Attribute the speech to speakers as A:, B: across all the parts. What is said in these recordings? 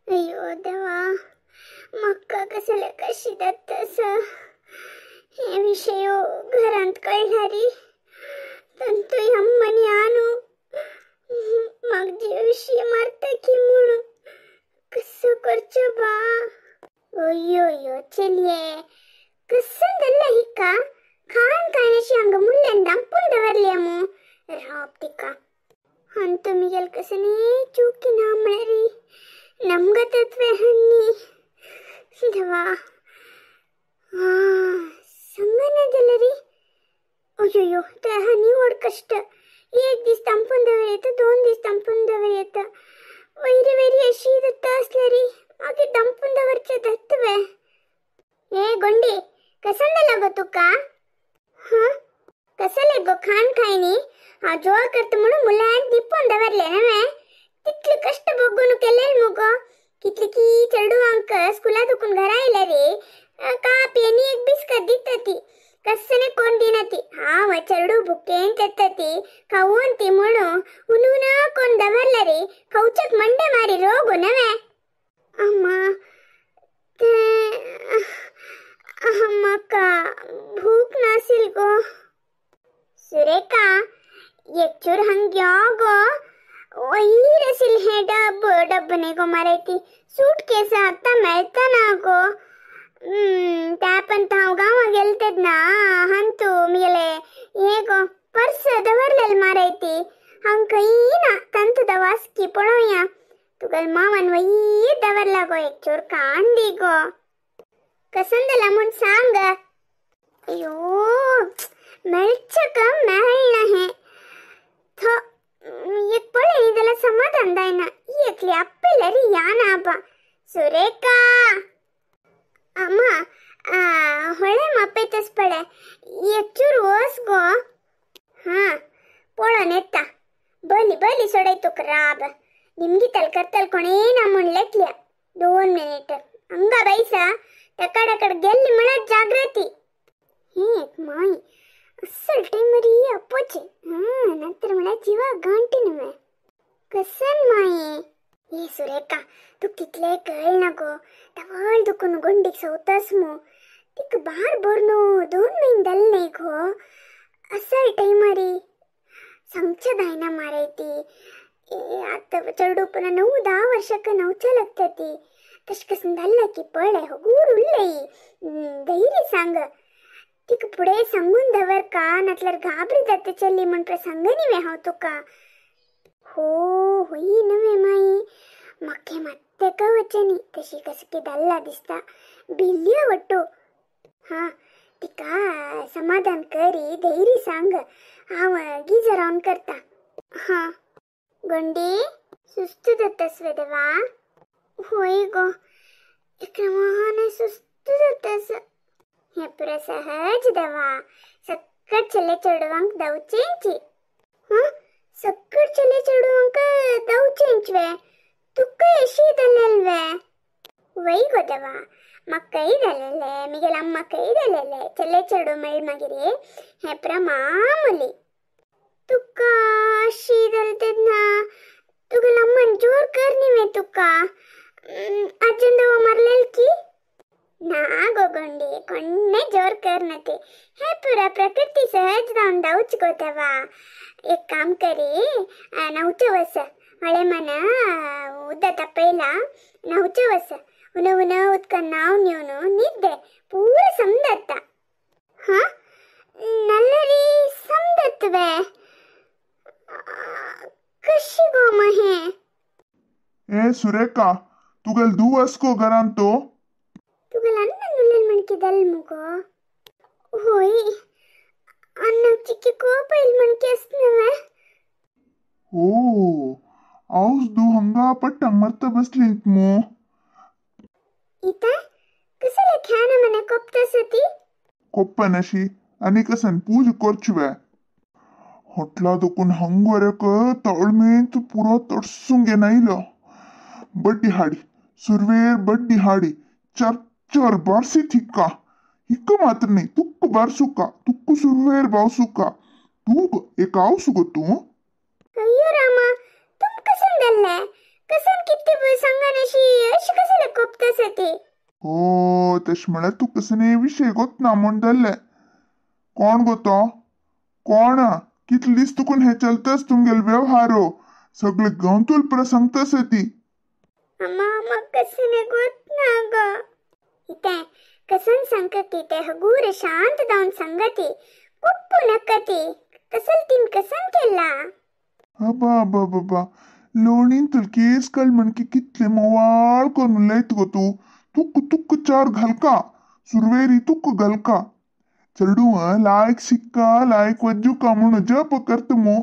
A: अय्यो देवा, म्हाका कसले कशी जाता हे विशय घरांत कळ्ळारी तंतूय अम्मनी आनू म्हाका जीवशी मारता की म्हणून कसो करचो बा. अय्यो अय्यो चलये, कसं जाल्लें हिका खाण खायनाशी हांगा मुल्यान दामपून दवरल्या मू. राव तिका ಅಂತೂ ಮಿಗೆಲ್ ಕಸನೇ ಚೂಕಿ ನಾ ಮಳರಿ ನಮ್ಗತತ್ವೆ ಹನ್ನಿ ದವಾ. संगना अय्यो तर हनी व्हड कष्ट. एक दीस तांपून दवर येता, 2 दीस तांपून दवर येता, वैरी वैरी अशी जाता आसल्यारी मागीर दंपून दवरचें जाता. ए गोंडी, कसन जालां गो तुका? हां कसलें गो खाण खायनी? हांव जोर करता म्हणून मुलान दिपून दवरलें नवें. तितले कश्ट भोगून केलें मुगो. कितले की चेडवांक स्कुला दुखून घरा आयल्या रे कापी आनी एक बिस्कत दिता ती, कसने कोण दिना ती. हांव चेडू भुकेन तेता ती खावन ती म्हणून हुनून कोण दवरला रे खावच्याक मंडे मारी रोग नवें. अम्मा तें म्हाका भूक नासील गो. सुरेखा एक चूर हंग यो गो वैर असील हे डब डब्बने गो मारायती सूट केस आतां मेळता ना गो. त्यापंत हांव गांवां गेले तेन्ना हंतू मिगेले हे गो पर्स दवरलेले मारायती हांव खंय ना तंतू दवास्की पळोवया. तुगेले मामान वयर दवरला गो एक चूर काण दी गो. कसन जाला म्हूण सांग. अयो मेळचें का मेळना हें एक पळय जाल्यार समाधान जायना. एकली आपल्यार या ना बा. सुरेखा अम्मा होळे मापेतच पळय एक चूर वस गो. हां पळोवन येता. बली बली सोडय तुका राब निमगी तल करतल कोणें ना म्हूण लेखल्या. 2 मिनिट हंगा बायसा तकाडाकड गेल्ली म्हळ्यार जागृती. ही एक माई असल टायमरी अपोचे. हां नंतर म्हळ्यार जिवा गांठी न्हय कसन माई. हे सुरेखा तुका तितलें कळना गो. तवळ दुखून गोंडीक सवतास मू. तिका बार भरून 2 म्हयने जाले न्हय गो. असल टायमरी सांगचें जायना मारायती. आतां चेडूं पुन्हा 9-10 वर्सां नवच्या लागता ती. तशें कसन जालें की पळय हगूर उरलें. धैर्य सांग तिका फुडें सांगून दवर का नातल्यार घाबरी जाता चली म्हण सांगनी वे हांव तुका. हो होई नवें माई म्हाका मात्तें का वचनी तशी कसं की जाल्ला दिसता भिल्ली वट्टू. हां तिका समाधान करी धैर्य सांग. हांव गिजर ऑन करता. हां गोंडी सुस्त जातास वे देवा? होय गो एक्रमाने सुस्त जातास. हें पुरो सहज देवा. सक्कट चले चेडवांक धांवचेंची. हां सक्कट चले चेडवांक धांवचेंच वे. तुका अशी जालेल वे? वय गो देवा म्हाकाय जालेलें मिगेले अम्माकय जालेलें चले चेडूं मेळ मागीर हें पुरो मामुली. तुका अशी जालें तेन्ना तुगेले अम्मान जोर कर न्ही वे तुका? आजून दवा मारलेल की ना गो गोंडी कोण्णें जोर करना ती. हें पुरा प्रकृती सहज जावन धांवच गो देवा. एक काम करी न्हांवचें वस. होळे मन उदक तापयलां न्हांवचें वस. उन उन उदकान न्हांवन येवन न्हिद पुरो समजता. हां नाल्यारी समजत वे कशी गो महें?
B: ए सुरेखा तुगेल धूव आस गो घरांत तो?
A: तुगेले अण्णन उलयल म्हणकी जालें मुगो. होय अण्णाक चिकी कोप येयल म्हणकी आस न्हय?
B: हो हांवच धूव हांगा पट्टांक मारता बसली मू.
A: इता कसले ख्यान मने कोपतास ती?
B: कोप्पनाशी आनी कसन पूज करची वे. होटला दुखून हंग वरक तळमेंत पुरो तडसूंक येनायलो. बड्डी हाडी सुरवेर बड्डी हाडी 4 4 बारसी थिक्का. हिक्क मात्र न्ही तुक्क बारसुका तुक्क सुरवेर बावसुका तूं एक आवसु गो तूं.
A: अय्यो रामा तुम कसन जाल्लें? कसन कितें पळय सांगन अशी अश
B: तशें म्हळ्यार तुका कसने विशय गोत ना म्हूण धरलें. कोण गो तो? कोण? कितले दीस तुकून हे चलतस तुमगेले व्यवहारो सगळे गंतूल प्रसंगतस ती.
A: अम्मा म्हाका कसने गोत ना गो. इतें कसन सांगती ते हगूर शांत जावन सांगती, कुप्पू नकती कसल तीन कसन केला.
B: अबा अबा बाबा लोणीन तुल केस कळ म्हणकी कितले मोवाळ करून उलयत गो तूं. तुक तुक चार घालका सुरवेरी तुक घालका चेडूं लायक शिक्का लायक वज्जुका म्हणून जप करत मो.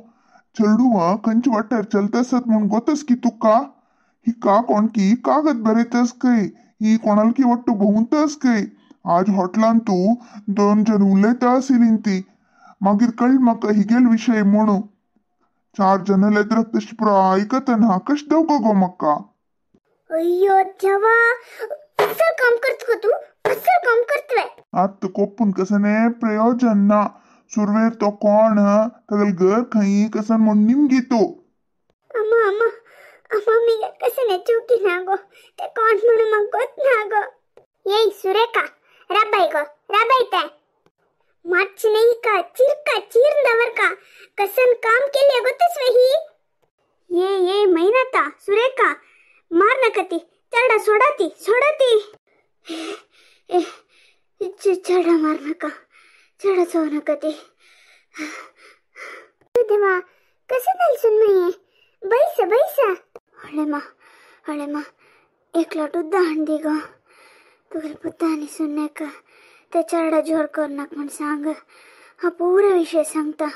B: चेडूं खंयच्या वाटेर चलतसत म्हूण गोतस की तुका? हिका कोणकी कागद बरयतस खंय, ही कोणालकी वट्टू भोंवतस खंय. आज हॉटलान तूं दोन जण उलयता आशिल्ली ती, मागीर कळ म्हाका हिगेल विशय म्हणू. चार जण लेद्रक तशी पुरो आयकतना कशें दवको गो म्हाका.
A: अय्यो देवा, अस्सल काम करत गो तूं, अस्सल काम करतवे.
B: आतां कोपून कसने प्रयोजन ना. सुरवेर तो कोण तागेलें घर खंय कसन म्हूण निमगी तूं.
A: अम्मा अम्मा अम्मा मी कसने चुकी ना गो, ते कोण म्हणून म्हाका गोत ना गो. येय सुरेखा राबाय गो राबाय ते मातशें नाही का चिरका चिर दवर का कसन काम केले गोतस वही. ये ये मैनाता सुरेखा मार नका ती, चढा सोडा ती सोडा ती. चढा मार नका, चढा चोव नका ती. देवा कसं झालं सुनमये? बैस बैस. हळेमा हळेमा एकला उद्दा हांडी गो तुगेले पुता आनी सुन्नेका ते चेडा जोर करनाक म्हूण सांग. हांव पुरो विशय सांगता.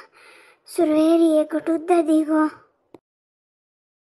A: सुरवेरी एक घट उद्दा दी गो.